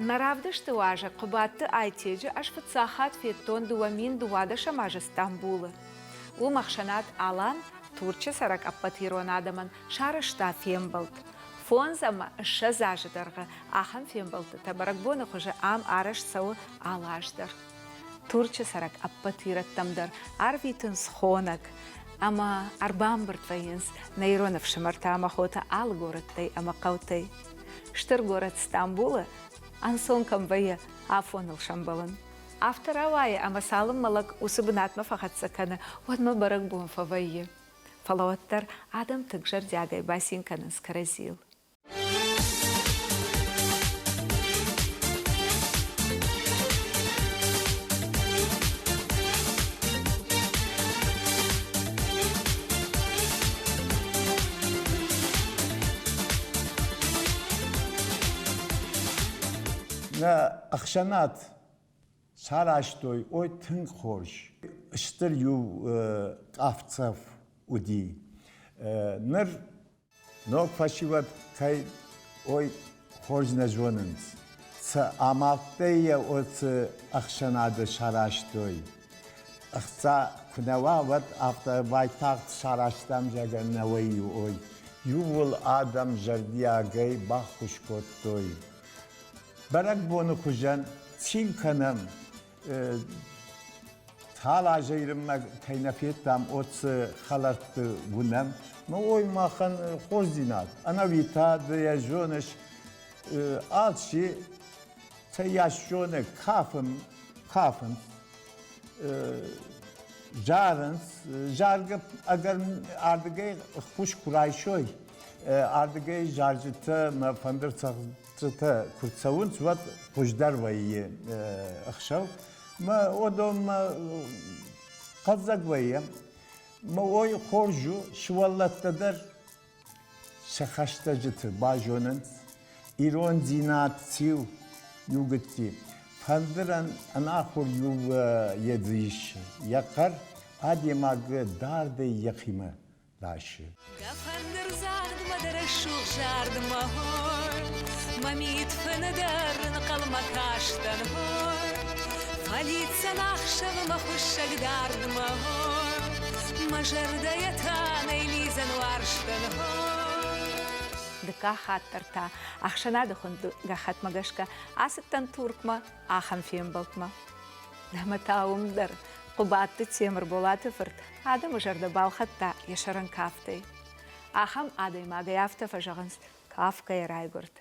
Мӕ равдысты уазӕг Хъуыбадты Айтеджы ӕз фыццаг хатт федтон 2012 азы Стамбулы. Уым ӕхсӕнад Алан Турчы цӕрӕг ӕппӕт ирон адӕмӕн сарӕзта фембӕлд. 25 азы дӕргъы ахӕм фембӕлдтытӕ бӕрӕгбоны хуызы ам арӕзт цӕуы алы аз дӕр. Турчы цӕрӕг ӕппӕт ирӕттӕм дӕр арвитынц хонӕг ӕмӕ ӕрбамбырд вӕййынц нӕ ирон ӕфсымӕртӕ ӕмӕ хотӕ алы горӕттӕй ӕмӕ хъӕутӕй. Стыр горӕт Стамбулы ӕнцон кӕм вӕййы афоныл сӕмбӕлын. Афтӕ рауайы, ӕмӕ цалынмӕ лӕг уыцы бынатмӕ фӕхӕццӕ кӕны, уӕдмӕ бӕрӕгбон фӕвӕййы. Фӕлӕ уӕддӕр адӕм тынг зӕрдиагӕй бацин кӕнынц кӕрӕдзийыл. Нӕ ӕхсӕнад сарӕзтой, ой, тынг хорз. Стыр иу къахдзӕф уыди. Ныр ног фӕсивӕд кӕй ой хорз нӕ зонынц. Цы амӕлттӕй йӕ оцы ӕхсӕнады сарӕзтой. Ӕхца куы нӕ уа, уӕд афтӕ уайтагъд сарӕзтам, зӕгъгӕ, нӕ вӕййы ой. Иууыл адӕм зӕрдиагӕй баххуыс кодтой. Бӕрӕгбоны хуызӕн цин кӕнӕм. Цал азы ирынмӕ кӕй нӕ федтам, оцы хӕлӕртты уынӕм. Ну, ой, махӕн хорздзинад. Ӕнӕуи та ды йӕ зоныс, алчи цӕйас зоны кафын, кафынц, зарынц. Заргӕ ӕгӕр ардыгӕй хус куы райсой, ардыгӕй зарджытӕ мӕ фӕндырцӕгъдджытӕ куы цӕуынц, уӕд хуыздӕр вӕййы ӕхсӕв. Мӕ уыдонмӕ хъӕлдзӕг вӕййӕм. Мӕ ой хорз у, сывӕллӕттӕ дӕр сӕ хӕстӕджыты базонынц, ирондзинад циу иугуыцци. Фӕндырӕн ӕнахуыр иу едзы ис, йӕ хъӕр адӕймаг дардӕй йӕхимӕ ласы. Дӕ фӕндырдзагъдмӕ дӕ рӕсугъд зардмӕ хор, Мӕ мидфыны дӕр ӕнхъӕлмӕ кастӕн хор. Фӕлидздзӕн ӕхсӕвы мӕ хуыссӕг дардмӕ хор, Мӕ зӕрдӕйӕ та нӕй лидзӕн уарзтӕн хор. Дыккаг хатт дӕр та ӕхсӕнады хуынд гӕххӕтмӕ гӕсгӕ ацыдтӕн Туркмӕ ахӕм фембӕлдмӕ. Ӕмӕ та уым дӕр Хъуыбадты Темырболаты фырт адӕмы зӕрдӕ балхӕдта йӕ сӕрӕн кафтӕй. Ахӕм адӕймагӕй афтӕ фӕзӕгъынц, кафгӕйӕ райгуырд.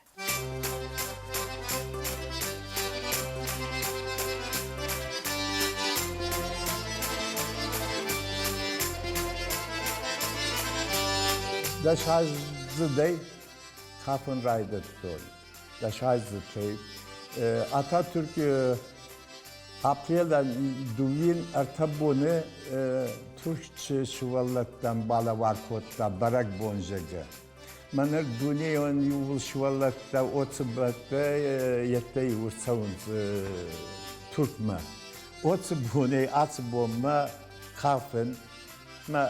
Дӕсаздзыдӕй кафын райдыдтон. Дӕсаздзыдӕй. Ататюрк апрелӕн дыууин ӕртӕ боны Турчы сывӕллӕттӕн балӕвар кодта бӕрӕгбон, зӕгъгӕ. Мӕнӕ дунейон иууыл сывӕллӕттӕ оцыбӕттӕ йедтӕй цӕуынц Туркмӕ. Оцы бонӕй ацы бонмӕ кафын, мӕ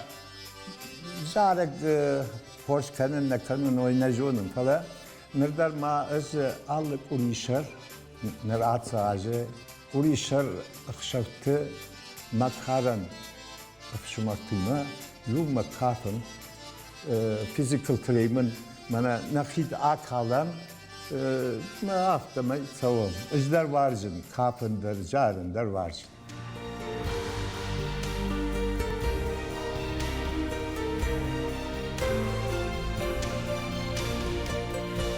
зарӕг хорз кӕнын нӕ кӕнын, ой нӕ зонын, фӕлӕ ныр дӕр ма ӕз алы къуырисӕр, ныр ацы азы къуырисӕр ӕхсӕвты мӕ карӕн ӕфсымӕртимӕ иумӕ кафын physical training мӕнӕ нӕ хид акалӕм, мӕ афтӕмӕй цӕуӕм. Ӕз дӕр уарзын, кафын дӕр, зарын дӕр уарзын.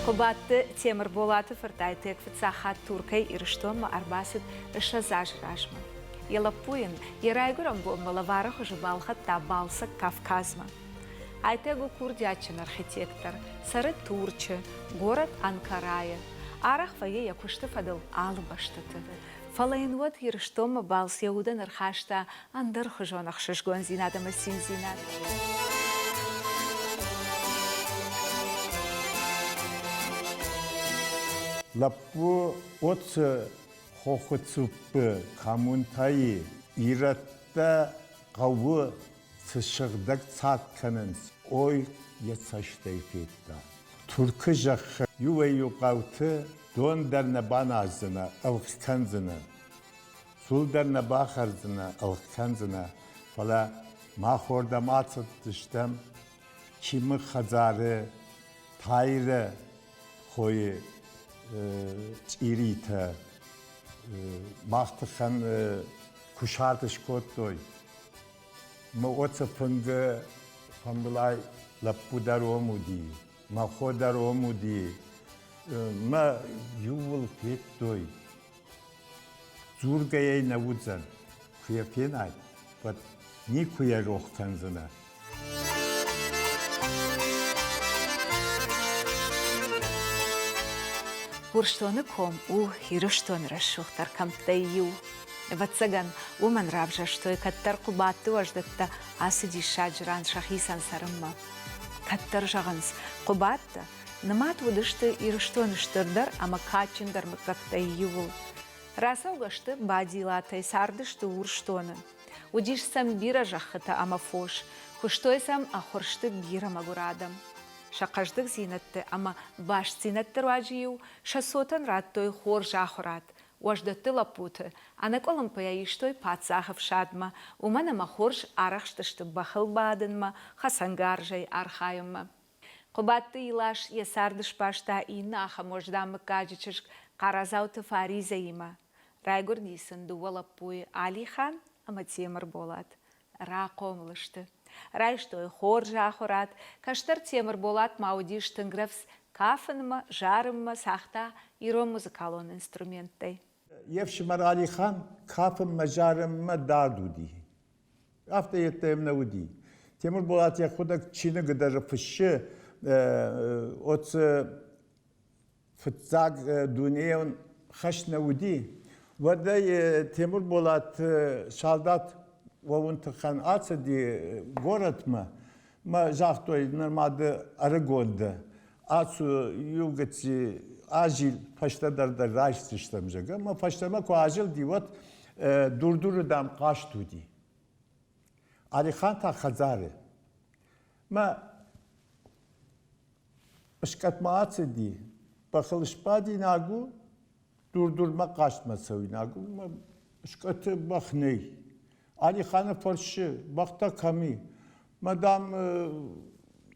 Хъуыбадты Темырболаты фырт Айтег фыццаг хатт Туркӕй Ирыстонмӕ ӕрбацыд 20 азы размӕ. Йӕ лӕппу йын йӕ райгуырӕн бонмӕ лӕвары хуызы балхӕдта балцӕг Кавказмӕ. Айтег у курдиатджын архитектор, цӕры Турчы, горӕт Анкарайы. Арӕх вӕййы йӕ куысты фӕдыл алы бӕстӕты. Фӕлӕ йын уӕд Ирыстонмӕ балц йӕ удӕн ӕрхаста ӕндӕрхуызон ӕхсызгондзинад ӕмӕ циндзинад. Лӕппу уыцы хохы цъуппы коммунтӕйы ирӕттӕ хъӕуы цы сыгъдӕг цард кӕнынц, ой йӕ цӕстӕй федта. Туркы зӕххы иуӕй-иу хъӕуты. Дон дӕр нӕ баназдзынӕ, ӕлгъ кӕндзынӕ. Цул дӕр нӕ бахӕрдзынӕ, ӕлгъ кӕндзынӕ, фӕлӕ мах уордӕм ацыдыстӕм Кимы хӕдзары Тайры хойы чъиритӕ мах тыххӕн кусарт скодтой. Мӕ оцы фынгы фӕмбылай лӕппу дӕр уым уыди, мӕ хо дӕр уым уыди. Мӕ иууыл федтой. Дзургӕйӕ нӕ уыдзӕн, куы йӕ фенай, уӕд никуы йӕ рох кӕндзынӕ. Урсдоны ком у Ирыстоны рӕсугъддӕр кӕмттӕй иу. Ӕвӕццӕгӕн, уымӕн равзӕрстой кӕддӕр Хъуыбадты уӕздӕттӕ ацы диссаджы ран сӕхицӕн цӕрынмӕ. Кӕддӕр зӕгъынц, Хъуыбадтӕ нымад уыдысты Ирыстоны стырдӕр ӕмӕ кадджындӕр мыггӕгтӕй иуыл. Рацӕугӕ сты Бадилатӕй, цардысты Урсдоны. Уыдис сӕм бирӕ зӕххытӕ ӕмӕ фос, куыстой сӕм ӕххуырсты бирӕ мӕгуыр адӕм. Сӕ хъӕздыгдзинӕдты ӕмӕ бастдзинӕдты руаджы-иу сӕ цотӕн радтой хорз ахуырад, уӕздӕтты лӕппуты ӕнӕкъуылымпыйӕ истой паддзахы фсадмӕ, уымӕн ӕмӕ хорз арӕхстысты бӕхыл бадынмӕ, хӕцӕнгарзӕй архайынмӕ. Хъуыбадты Илас йӕ цард сбаста иннӕ ахӕм уӕздан мыггаджы чызг Хъарадзауты Фаризӕимӕ. Райгуырди сын дыууӕ лӕппуйы Алихан ӕмӕ Темырболат. Рахъомыл сты. Райстой хорз ахуырад. Кӕстӕр Темырболат ма уыдис тынг рӕвдз кафынмӕ, зарынмӕ, цагъта ирон музыкалон инструменттӕй. Йе фсымӕр Алихан кафынмӕ, зарынмӕ дард уыди. Афтӕ йеддӕм нӕ уыди. Темырболат йӕхуыдӕг чиныгы дӕр фыссы, оцы фыццаг дунейон хӕст нӕ уыди, уӕд ӕй Темырболат салдат уӕвын тыххӕн ацыди горӕтмӕ. Мӕ загътой, нырма ды ӕрыгон дӕ, ацу иугӕци азил, фӕстӕдӕр дӕр райсдзыстӕм, зӕгъгӕ. Мӕ фӕстӕмӕ куы азылди, уӕд Дур-Дуры дам хъазт уыди. Алихан та хӕдзары. Мӕ скъӕтмӕ ацыди, бӕхыл сбадинаг у, Дур-Дурмӕ хъазтмӕ цӕуинаг у, мӕ скъӕты бӕх нӕй. Алиханы фӕрсы, бӕхтӕ кӕм и? Мӕ, дам,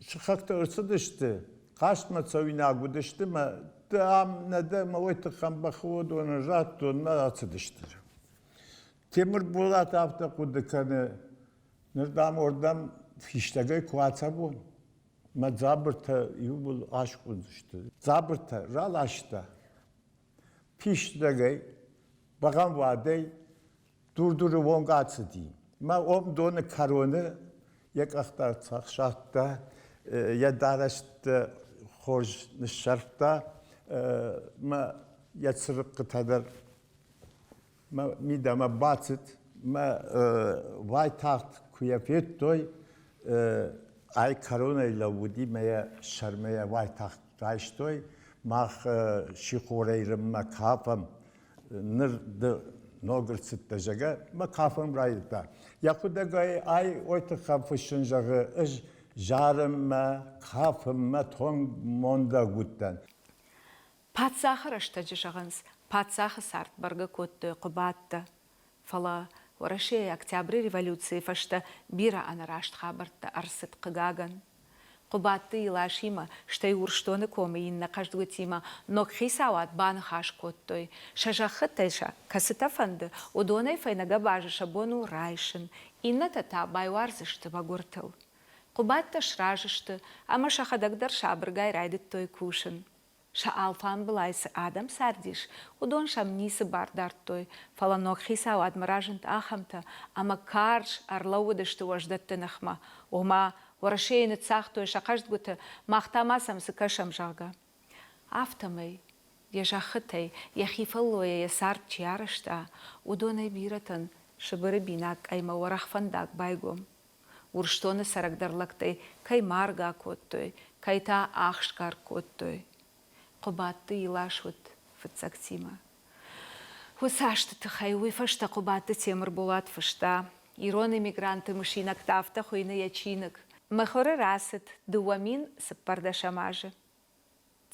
сыхӕгтӕ ӕрцыдысты, хъазтмӕ цӕуинаг уыдысты, мӕ ды ам нӕ дӕ, мӕ уый тыххӕн бӕхы уыдонӕн радтон, мӕ ацыдысты. Темырболат афтӕ хъуыды кӕны, ныр, дам, уырдӕм фистӕгӕй куы ацӕуон, мӕ дзабыртӕ иууыл аскъуындзысты. Дзабыртӕ раласта фистӕгӕй, бӕгъӕмвадӕй Дур-Дуры онг ацыди. Мӕ ом доны кӕроны йӕ къӕхтӕ ӕрцахсадта, йӕ дарӕстӕ хорз ныссӕрфта, мӕ йӕ цырыхъхъытӕ дӕр мӕ мидӕмӕ бацыд. Мӕ уайтагъд куы йӕ федтой, ай кӕронӕй лӕууыди мӕ йӕ сӕрмӕ йӕ уайтагъд райстой. Мах сихорӕй рынмӕ кафӕм. Ныр ды ног ӕрцыдтӕ, зӕгъгӕ, мӕ кафын райдыдта. Йӕ хъуыдӕгӕй ай ой тыххӕн фыссын зӕгъы, ӕз зарынмӕ, кафынмӕ тонг мондаг уыдтӕн. Паддзахы рӕстӕджы зӕгъынц, паддзахы цард бӕргӕ кодтой Хъуыбадтӕ. Фӕлӕ Уӕрӕсейы Октябры революцийы фӕстӕ бирӕ ӕнӕраст хабӕрттӕ ӕрцыд, хъыгагӕн. Хъуыбадты Иласимӕ, стӕй Урсдоны комы иннӕ хъӕздгуытимӕ ног хицауад баныхас кодтой, сӕ зӕххытӕй сӕ кӕцытӕ фӕнды, уыдонӕй фӕйнӕ гӕбазы сӕ бон у райсын, иннӕтӕ та байуардзысты мӕгуыртыл. Хъуыбадтӕ сразы сты ӕмӕ сӕхӕдӕг дӕр сабыргай райдыдтой кусын. Сӕ алфамбылай цы адӕм цардис, уыдон сӕм ницы бар дардтой, фӕлӕ ног хицауадмӕ разынд ахӕмтӕ, ӕмӕ карз ӕрлӕууыдысты уӕздӕтты ныхмӕ, ома Уӕрӕсейы ныццагътой сӕ хъӕздгуыты, мах та ма сӕм цы кӕсӕм, зӕгъгӕ. Афтӕмӕй, йӕ зӕххытӕй, йӕхи фӕллойӕ йӕ цард чи арӕзта, уыдонӕй бирӕтӕн Сыбыры бинаг къӕймӕ уӕрӕх фӕндаг байгом. Урсдоны цӕрӕгдӕр лӕгтӕй кӕй маргӕ кодтой, кӕй та ӕхсгӕ кодтой. Хъуыбадты Илас уыд фыццӕгтимӕ. Уыцы азты тыххӕй уый фӕстӕ Хъуыбадты Темырболат фыста, ирон эмигранты мысинӕгтӕ афтӕ хуыйны йӕ чиныг. Мыхуыры рацыд 2014 азы.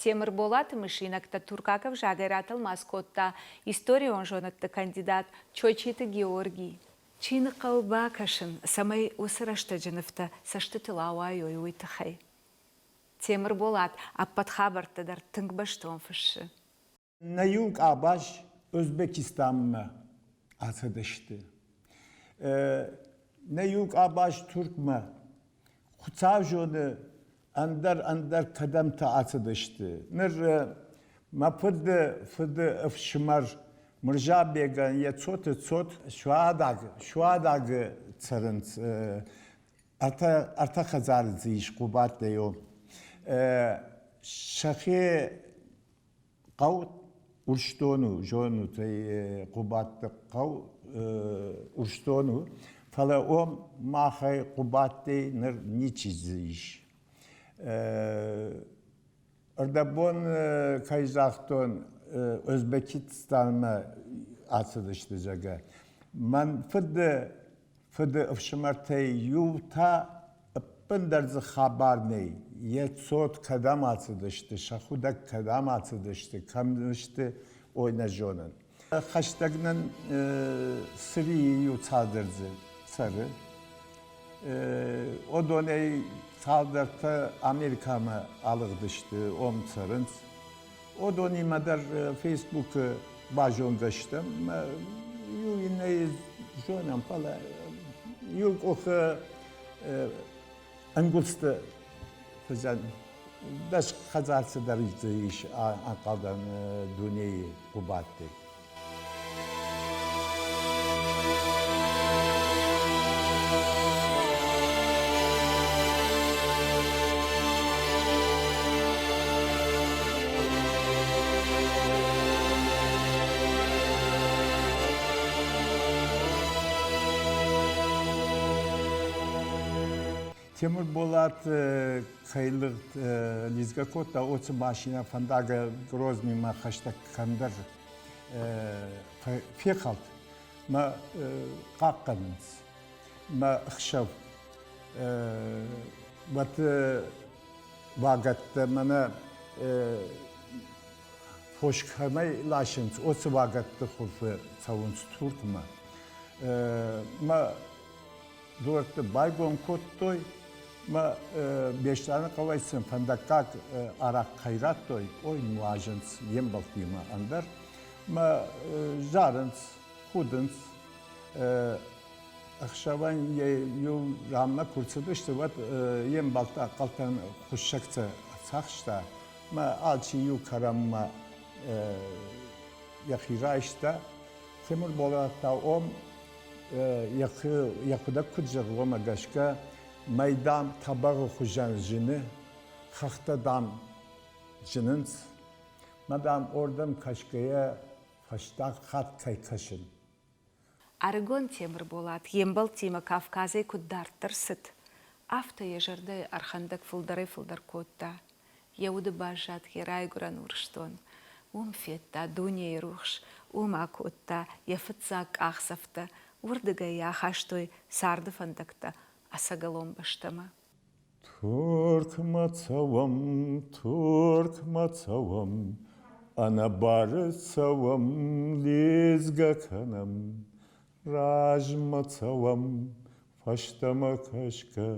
Темырболаты мысинӕгтӕ туркаг ӕвзагӕй ратӕлмац кодта историон зонӕдты кандидат Чочиты Георгий. Чиныг хъӕуы бакӕсын, цӕмӕй уыцы рӕстӕджы нывтӕ цӕстытыл ауайой, уый тыххӕй. Темырболат ӕппӕт хабӕрттӕ дӕр тынг бӕстон фыссы. Нӕ иу къабаз Узбекистанмӕ ацыдысты. Нӕ иу къабаз Туркмӕ. Хуыцау зоны, ӕндӕр ӕндӕр кӕдӕмтӕ ацыдысты. Ныр мӕ фыды фыды ӕфсымӕр Мырзабегӕн йӕ цоты цот Суадаг, Суадагы цӕрынц. Ӕртӕ хӕдзары дзы ис Хъубадтӕй. Сӕхи Хъӕу Урсдон у, зонут ӕй, Хъуыбадты хъӕу Урсдон у, фӕлӕ уым махӕй Хъуыбадтӕй ныр ничи дзы ис. Ӕрдӕбон, кӕй загътон, Узбекистанмӕ ацыдысты, зӕгъгӕ. Мӕн фыды фыды ӕфсымӕртӕй иу та ӕппындӕр дзы хабар нӕй. Йӕ цот кӕдӕм ацыдысты, сӕхуыдӕг кӕдӕм ацыдысты, кӕм сты, ой нӕ зонын. Хӕстӕг нын Сырийы иу цалдӕр дзы цӕры. Уыдонӕй цалдӕртӕ Америкӕмӕ алыгъдысты, уым цӕрынц. Уыдонимӕ дӕр Фейсбукы базонгӕ стӕм. Иу иннӕйы зонӕм, фӕлӕ иу къухы ӕнгуылдзты хуызӕн дӕс хӕдзар цыдӕр ис ӕнхъӕлдӕн дунейы Хъуыбадтӕй. Темырболат кӕй лыгъд лидзгӕ кодта, уыцы машинӕ фӕндагы Грозныймӕ хӕстӕг кӕмдӕр фехӕлд. Мӕ хъахъхъӕнынц мӕ ӕхсӕв. Уӕд вагӕттӕ мӕнӕ фос кӕмӕй ласынц, уыцы вагӕтты хуылфы цӕуынц Туркмӕ. Мӕ дуӕртты байгом кодтой, мӕ Беслӕны хъӕуӕй сын фӕндаггаг арахъ кӕй радтой, ой нуазынц йе мбӕлттимӕ ӕндӕр. Мӕ зарынц, худынц. Ӕхсӕвӕн йӕ иу ранмӕ куы рцыдысты, уӕд йе мбӕлттӕ хъалтӕн хуыссӕгтӕ ӕрцахста, мӕ алчи иу кӕрӕммӕ йӕхи райста. Темырболат та ом йӕхӕдӕг куыд зӕгъы, уымӕ гӕсгӕ мӕй, дам, тӕбӕгъы хуызӕн зыны, хӕхтӕ, дам, зынынц. Мӕ, дам, ордӕм кӕсгӕйӕ фӕстаг хатт кӕй кӕсын. Ӕрыгон Темырболат йе мбӕлттимӕ Кавказӕй куыд дарддӕр цыд, афтӕ йӕ зӕрдӕйы ӕрхӕндӕг фылдӕрӕй-фылдӕр кодта. Йӕ уды баззад йӕ райгуырӕн Урсдон. Уым федта дунейы рухс, уым акодта йӕ фыццаг къахдзӕфтӕ, уырдыгӕй йӕ ахастой царды фӕндӕгтӕ ӕцӕгӕлон бӕстӕмӕ. Туркмӕ цӕуӕм, Туркмӕ цӕуӕм, ӕнӕбары цӕуӕм, лидзгӕ кӕнӕм, размӕ цӕуӕм, фӕстӕмӕ кӕсгӕ,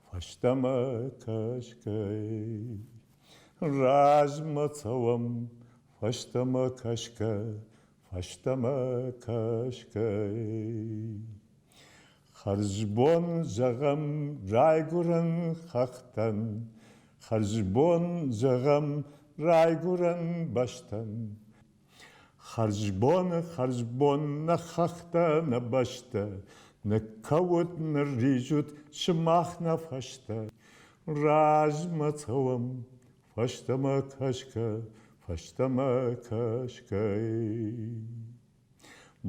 фӕстӕмӕ кӕсгӕ. Размӕ цӕуӕм, фӕстӕмӕ кӕсгӕ, фӕстӕмӕ кӕсгӕ. Хӕрзбон зӕгъӕм райгуырӕн хӕхтӕн, Хӕрзбон зӕгъӕм райгуырӕн бӕстӕн. Хӕрзбон, хӕрзбон нӕ хӕхтӕ, нӕ бӕстӕ, Ныккӕут, нырризут сымах нӕ фӕстӕ. Размӕ цӕуӕм, фӕстӕмӕ кӕсгӕ, фӕстӕмӕ кӕсгӕ.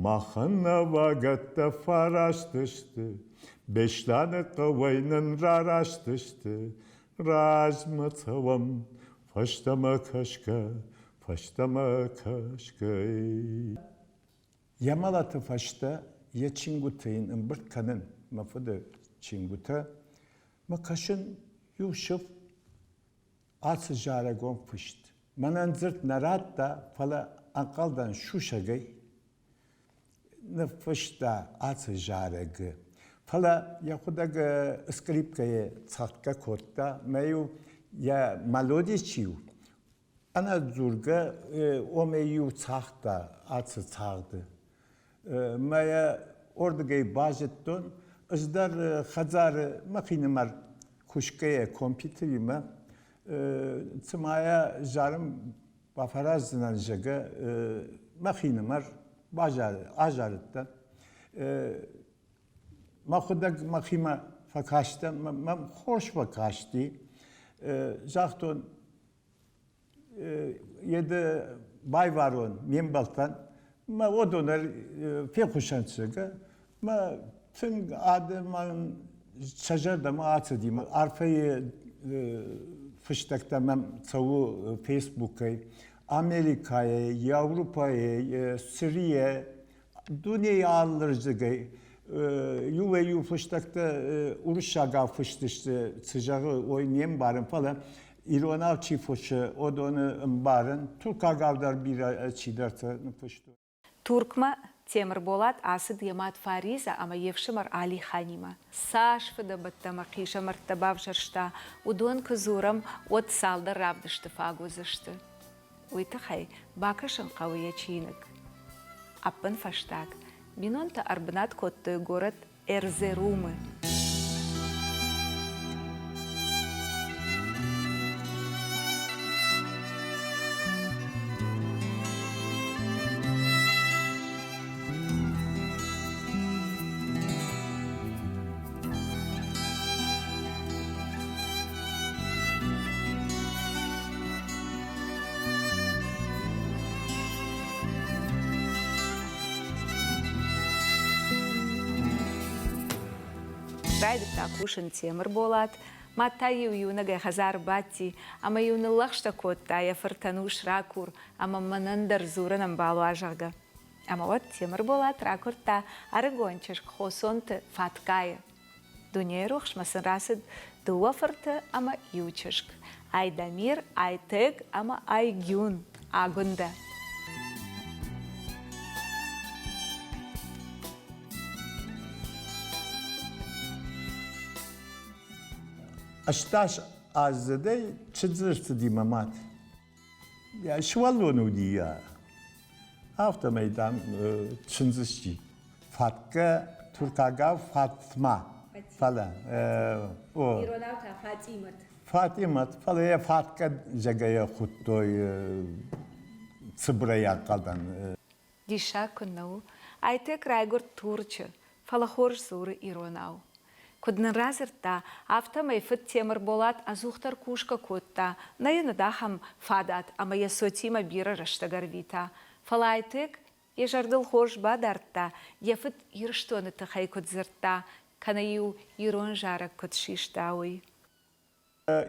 Махӕн нӕ вагӕттӕ фӕраст сты, Беслӕны хъӕуӕй нын рараст сты. Размӕ цӕуӕм, фӕстӕмӕ кӕсгӕ, фӕстӕмӕ кӕсгӕ. Йӕ мӕлӕты фӕстӕ йӕ чингуытӕ йын ӕмбырд кӕнын, мӕ фыды чингуытӕ, мӕ кӕсын иу сыф. Ацы зарӕгон фыст мӕнӕн дзырд нӕ радта, фӕлӕ ӕнхъӕлдӕн сусӕгӕй ныффыста ацы зарӕгы. Фӕлӕ йӕхуыдӕг скърипкӕйы цӕгъдгӕ кодта, мӕ-иу йӕ мелоди чи у, ӕнӕдзургӕ омӕ-иу цагъта ацы цагъды. Мӕ йӕ уырдыгӕй базыдтон, ӕз дӕр хӕдзары мӕхинымӕр кусгӕйӕ компьютеримӕ, цыма йӕ зарын бафӕраздзынӕн, зӕгъгӕ, мӕхинымӕр азарыдтӕн. Мӕхуыдӕг мӕхимӕ фӕкастӕн, мӕм хорз фӕкасти. Загътон, еды байварон ме мбӕлттӕн, мӕ уыдон фехъусӕнт, зӕгъгӕ, мӕ тынг адӕмӕн сӕ зӕрдӕмӕ ацыди. Арфӕйы фыстӕгтӕ мӕм цӕуы Фейсбукӕй, Америкӕйӕ, Европӕйӕ, Сирийӕ, дунейы алырдыгӕй. Иуӕй-иу фыстӕгтӕ уырыссагау фыст сты, цы зӕгъы, уый не мбарын, фӕлӕ иронау чи фыссы, уыдоны ӕмбарын. Туркагау дӕр бирӕ чидӕртӕ ныффыстой. Туркмӕ Темырболат ацыд йӕ мад Фаризӕ ӕмӕ йе фсымӕр Алиханимӕ. Цас фыдӕбӕттӕ ӕмӕ хъизӕмӕрттӕ бавзӕрста, уыдон куы дзурӕм, уӕд цалдӕр равдысты фаг уыдзысты. Уый тыххӕй бакӕсын хъӕуы йӕ чиныг. Ӕппынфӕстаг, бинонтӕ ӕрбынат кодтой горӕт Эрзерумы. Райдыдта кусын Темырболат, мад та-иу иунӕгӕй хӕдзары бадти ӕмӕ-иу ныллӕгъстӕ кодта йӕ фыртӕн ус ракур ӕмӕ мӕнӕн дӕр дзурын ӕмбал уа, зӕгъгӕ. Ӕмӕ уӕд Темырболат ракуырдта ӕрыгон чызг Хосонты Фаткайы. Дунейы рухсмӕ сын рацыд дыууӕ фырты ӕмӕ иу чызг – Айдамир, Айтег ӕмӕ Айгюн, Агуындӕ. 18 аздзыдӕй чындзы рцыди мӕ мад. Сывӕллон уыди, афтӕмӕй, дам, чындз сси. Фаткӕ туркагау Фатма, фӕлӕ о. Иронау та Фатъимӕт. Фатъимӕт, фӕлӕ йӕ Фаткӕ зӕгӕйӕ хуыдтой цыбырӕй ӕнхъӕлдӕн. Диссаг куыннӕ у, Айтек райгуырд Турчы, фӕлӕ хорз дзуры иронау. Куыд нын радзырдта, афтӕмӕй фыд Темырболат ӕдзухдӕр кусгӕ кодта, нӕ йын уыд ахӕм фадат, ӕмӕ йӕ цотимӕ бирӕ рӕстӕг ӕрвита. Фӕлӕ Айтек йӕ зӕрдыл хорз бадардта, йӕ фыд Ирыстоны тыххӕй куыд дзырдта, кӕнӕ-иу ирон зарӕг куыд систа, уый.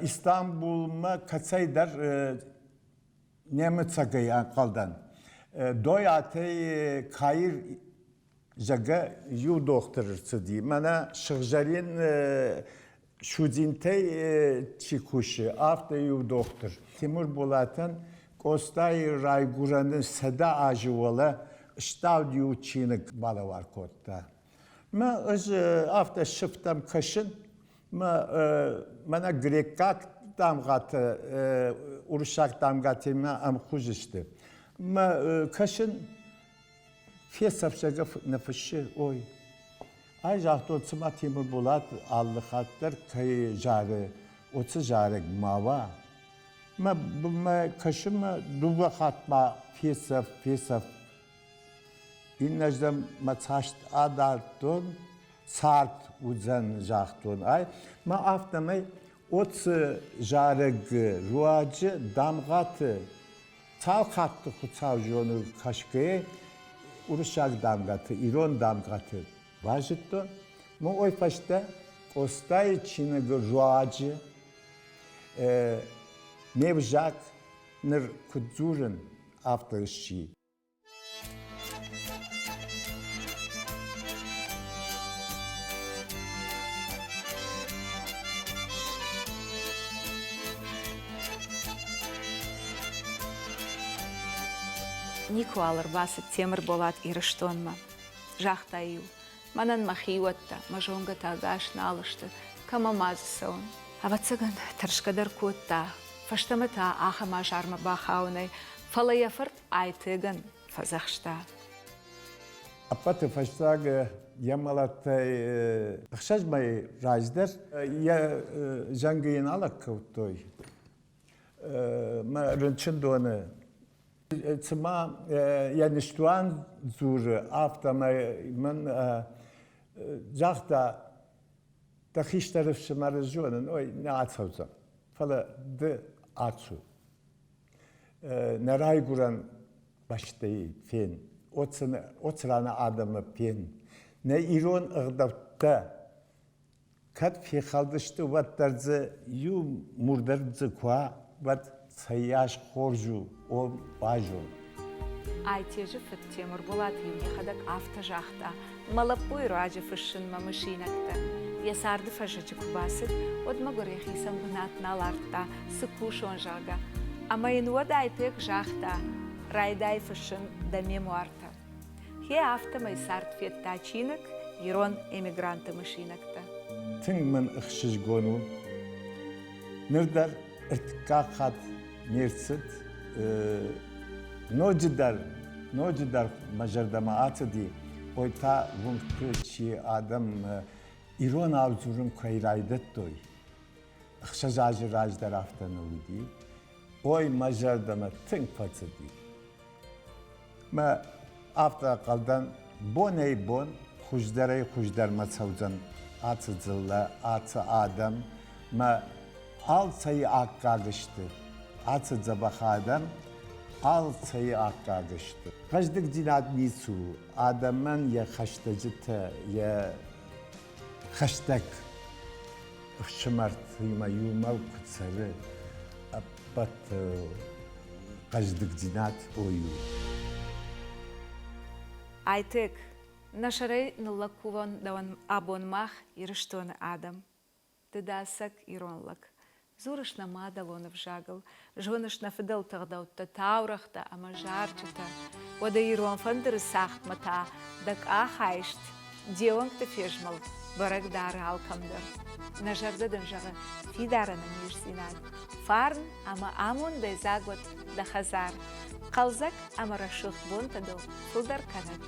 Истанбулмӕ кӕцӕйдӕр немыцагӕй ӕнхъӕлдӕн. Дойатӕй Каир, зӕгъгӕ, иу дохтыр ӕрцыди. Мӕнӕ сыгъзӕрин судзинтӕй чи кусы, афтӕ иу дохтыр. Тимур Булатӕн Къостайы райгуырӕны 100 азы уӕлӕ ставд иу чиныг балӕвар кодта. Мӕ ӕз афтӕ сыфтӕм кӕсын, мӕнӕ грекъаг дамгъӕтӕ уырыссаг дамгъӕтимӕ ӕмхуыз сты. Мӕ кӕсын фесӕфсӕгӕ ныфыссы, ой. Ай загътон, цыма Темырболат алы хатт дӕр кӕй зары, уыцы зарӕг ма уа. Мӕ мӕ кӕсын мӕ дыууӕ хатт ма фесӕф, фесӕф. Иннӕрдӕм мӕ цӕст адардтон, цард уыдзӕн, загътон ӕй. Мӕ афтӕмӕй уыцы зарӕг руаджы дамгъӕты цал хатты Хуыцау зоны кӕсгӕйӕ уырыссаг дамгъӕты, ирон дамгъӕты базыдтон. Мӕ уый фӕстӕ Къостайы чиныгы руаджы ме взаг ныр куыд дзурын, афтӕ сси. Никуал ӕрбацыд Темырболат Ирыстонмӕ. Загъта-иу, мӕнӕн мӕ хиуӕттӕ, мӕ зонгӕтӕ ӕгас нал сты, кӕмӕ ма дзы цӕуын. Ӕвӕццӕгӕн, тӕрсгӕ дӕр кодта, фӕстӕмӕ та ахӕм азармӕ бахауынӕй, фӕлӕ йӕ фырт Айтегӕн фӕдзӕхста. Ӕппӕты фӕстаг йӕ мӕлӕтӕй ӕхсӕз мӕйы раздӕр йӕ зӕнгы йын алӕг кодтой. Мӕ рынчындоны цыма йӕ ныстуан дзуры, афтӕмӕй мын загъта, дӕ хистӕр ӕфсымӕры зонын, ой, нӕ ацӕудзӕн, фӕлӕ ды ацу. Нӕ райгуырӕн бӕстӕйы фен, оцраны адӕмы фен, нӕ ирон ӕгъдӕуттӕ кӕд фехӕлдысты, уӕддӕр дзы иу мур дӕр дзы куы уа, уӕд цӕйас хорз у, о базон. Айтежы фыд Темырболат-иу йӕхӕдӕг афтӕ загъта, мӕ лӕппуйы руаджы фыссынмӕ мысинӕгтӕ. Йӕ царды фӕззӕджы куы бацыд, уӕд мӕгуыр йӕхицӕн бынат нал ардта, цы кусон, зӕгъгӕ. Ӕмӕ йын уӕд Айтег загъта, райдай фыссын дӕ мемуартӕ. Гъе афтӕмӕй цард федта чиныг Ирон эмигранты мысинӕгтӕ. Тынг мын ӕхсызгон у. Ныр дӕр ӕртыккаг хатт не рцыд. Ноджыдӕр, ноджыдӕр мӕ зӕрдӕмӕ ацыди, ой та уынгты чи адӕм иронау дзурын кӕй райдыдтой. Ӕхсӕз азы раздӕр афтӕ нӕ уыди. Ой, мӕ зӕрдӕмӕ тынг фӕцыди. Мӕ афтӕ ӕнхъӕлдӕн, бонӕй-бон хуыздӕрӕй-хуыздӕрмӕ цӕудзӕн ацы дзыллӕ, ацы адӕм, мӕ алцӕйы аккаг сты. Ацы дзӕбӕх адӕм алцӕйы аккаг сты. Хъӕздыгдзинад ницы у, адӕмӕн йӕ хӕстӕджытӕ, йӕ хӕстӕг ӕфсымӕртимӕ иумӕ куы цӕры, ӕппӕт хъӕздыгдзинад ой у. Айтек, нӕ сӕрӕй ныллӕг кувӕн дӕуӕн абон мах, Ирыстоны адӕм. Ды дӕ ӕцӕг ирон лӕг. Дзурыс нӕ мадӕлон ӕвзагыл, зоныс нӕ фыдӕлты ӕгъдӕуттӕ, таурӕгътӕ ӕмӕ зарджытӕ. Уӕдӕ ирон фӕндыры цагъдмӕ та дӕ къах айст, де уӕнгты фезмӕлд бӕрӕг дары алкӕмдӕр. Нӕ зӕрдӕ дын зӕгъы фидар ӕнӕниздзинад, фарн ӕмӕ амондӕй дзаг уӕд дӕ хӕдзар. Хъӕлдзӕг ӕмӕ рӕсугъд бонтӕ дыл фылдӕр кӕнӕд.